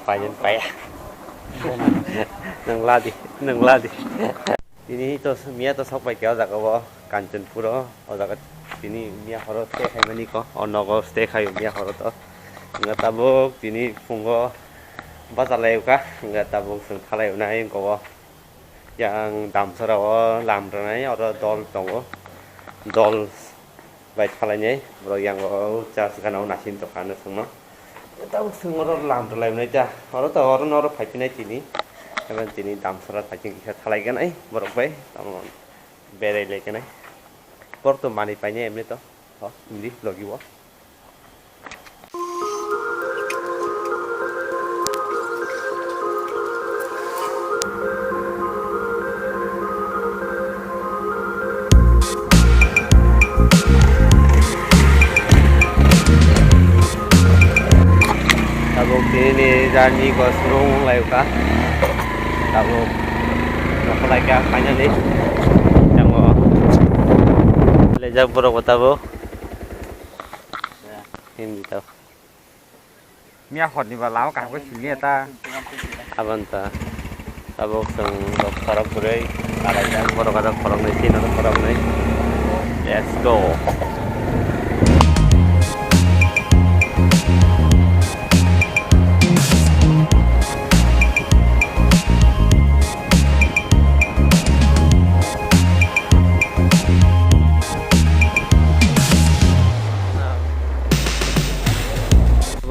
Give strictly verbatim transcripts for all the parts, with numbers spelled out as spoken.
Painani paya. Nwng ladi, nwng ladi. Tini to miya to sok pai kha o jaga o Kanchanpur o, o jaga tini miya horo stay khaimani ko, o nogo stay khaio miya horo to. Wngkha tabuk tini phungo bachalai kha, wngkha tabuk chwng thalai nai wngkha o. Yang damsara o lam rwnai oro dol tongo, dol bai thalainai borok yang o church gana o naising tongkha ano chwngno. Tabuk chwng oro lam rwlaimani ta oro to oro no oro phaiphinai tini, abo tini damsara phaikhe kisa thalai ganai borok bai tamo berai lai ganai. Borok to manwi painai emni to ho hindi logi o. Tabuk tini journey go suru wng lai kha. Tabuk nokholai kha finally. Tabuk lejak borok bo tabuk. Hindi tabuk. Miya hor ni ba lama kaham khe simi ya ta. Aboni ta. Tabuk chwng rok khorok bwrwi, kalaijak borok ada khoroknwi, chini oro khoroknwi. Let's go.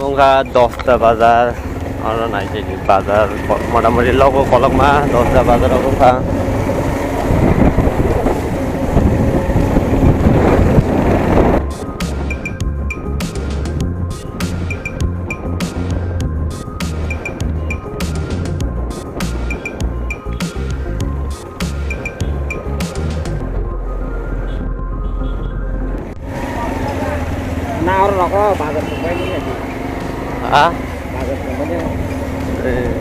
Wngkha dosta bazar, oro naisidi bazar, motamoti logo kolokma dosta bazar o wngkha. Na oro rogo bazar tongbai ni adi. Ha? Bazar tongbai ni. Eh.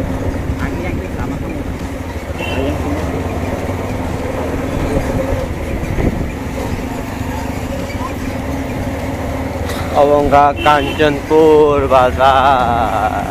Ang yang ni lama tong. Ang yang ni. Obo wngkha Kanchanpur bazar.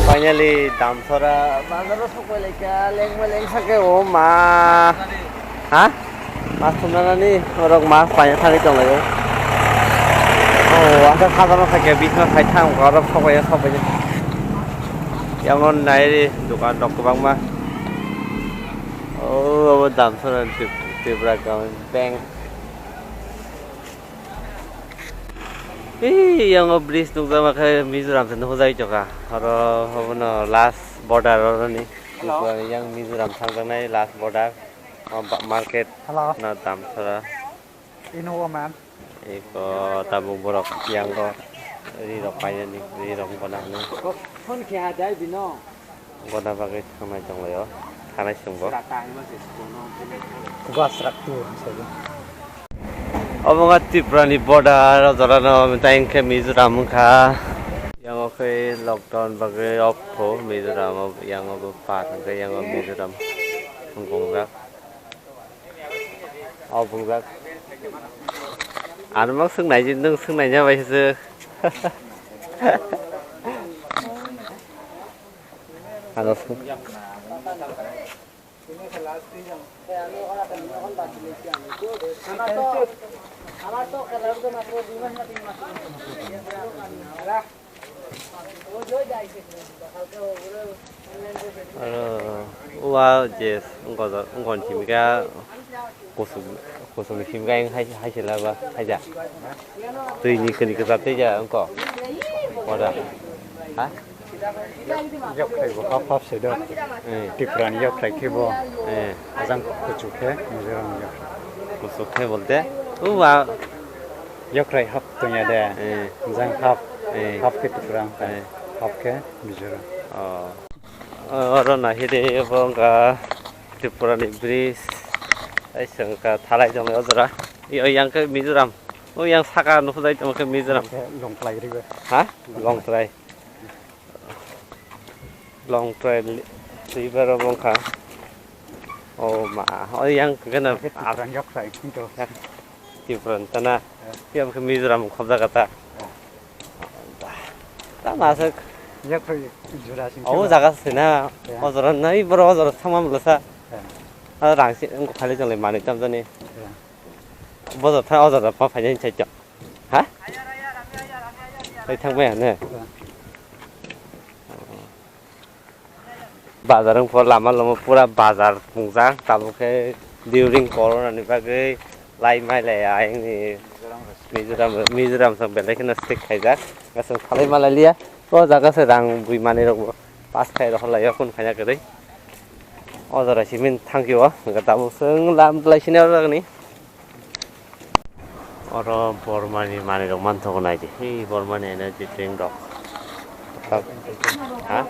Finally, Damsara bazar o sokpai laikha, lengma lengsa khe, o ma. Ha? Mas thumnani, borok mas paina thangwi tonglaio. O, asa sajana sakya, bisma phai thang, borok sokpaio, sokpaio. Yang on nairi, dukan rok kwbangma. O, abo Damsara Trip-, Tripura Gramin Bank. Ei, yang o bridge nukjakma khe Mizoram se nuhujai tongkha. Oro obono last border oroni. Hello. Yang Mizoram thangjaknai last border. O ba-, market. Hello. Na Damsara. Ino o man. Eko tabuk borok yang o ri rok painani, ri rok bona hwnwi. Phone khe ha dai bino. Gona bagwi thangnai tonglaio, thanai chwngbo. Bas rak tu, sabi. Obo wngkha Tripura ni border, o jora no tai hwnkhe Mizoram wngkha. Yang o khe lockdown bagwi off kho Mizoram o, yang o bo par hwnkhe yang o Mizoram wngkha. O bungjak. Ano mang swngnai, nwng swngnai ya bai se. Ano swn- Aro, uwa je gojor, gon simika kusum, kusum simika hai, hai sila ba, hai ja. Twi ni kani kasa te ja, ongko. Ora. Ha? Yokkhai bo hap hap se do. Eh. Tripura ni yokkhai khe bo. Eh. Ajang kuchuk khe Mizoram ni yokkhai. Kuchuk khe bolte? Uwa. Yokrai hap tongya de. Eh. Jang hap. Eh. Hap khe Tripura wngkha. Eh. Hap khe Mizoram. Oh. Oro nahidi bo wngkha Tripura ni bridge. Ai sengkha thalai tong o jora. Yo yang khe Mizoram. O yang saka nukhujai tong khe Mizoram. Khe Longtrai riba. Ha? Longtrai. Longtrai river obo wngkha. O ma, o yang khe na Tripura ni yokrai hinto. Tripura ni tana. Yang khe Mizoram khobjak ta. Ta ma se. Yokrai jura sing. O jaga se na. O jora nai boro o jora thangma mlasa. A rang se wngkha khali chonglai manwi tamjani. Bo jora thang o jora pa phainai sai chok. Ha? Tei thangbai ano. Bazar wngkha lama lama pura bazar pungjak tabuk khe during corona ni bagwi lai mai lai ayang ni Mizoram Mizoram song belai kheno strict khaijak aswk salai malai liya o jaga se rang bui manwi rok bo pass khai rok lai o kun khaina kwrwi o jora simi thang khe o tabuk chwng lam lai sini o jaga ni. Oro Bormani manwi rok manthogo naidi. Hei Bormani energy drink rok. Ha?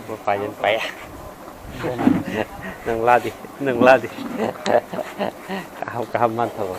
Bo paijak paya. Nwng ladi, nwng ladi. Kaham kaham manthogo.